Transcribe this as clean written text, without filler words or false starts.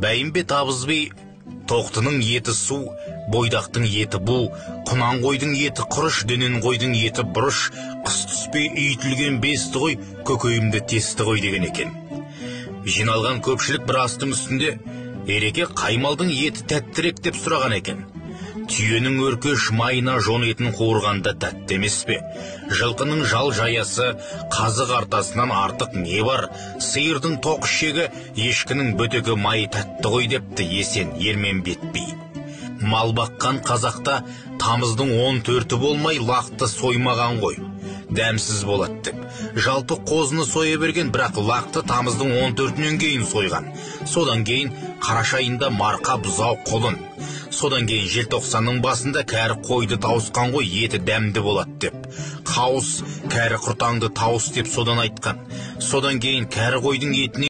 Бәйімбет абыз би тоқтының еті су, бойдақтың еті бу, құнан қойдың еті құрыш, дөнен қойдың еті бұрыш, қыс түспей үйітілген бесті қой, көкейімді тесті ғой деген екен. Жиналған көпшілік бір астың үстінде Ереке қай малдың еті тәттірек деп сұраған екен. Түйенің өркеш майына жон етін қуырғанда тәтті емес пе? Жылқының жал жаясы қазы қартасынан артық не бар? Сиырдың тоқ ішегі, ешкінің бөтекі майы тәтті ғой депті Есен Ерменбет би. Мал баққан қазақта тамыздың 14-і болмай лақты соймаған ғой. Дәмсіз болады деп. Жалпы қозыны соя берген, бірақ лақты тамыздың 14-інен кейін сойған. Содан кейін қараша айында марқа бұзау құлын. Содан кейін желтоқсанның басында кәрі қойды тауысқан ғой, еті дәмді болады деп. Қауыс, кәрі құртаңды тауыс деп содан айтқан. Содан кейін кәрі қойдың етіне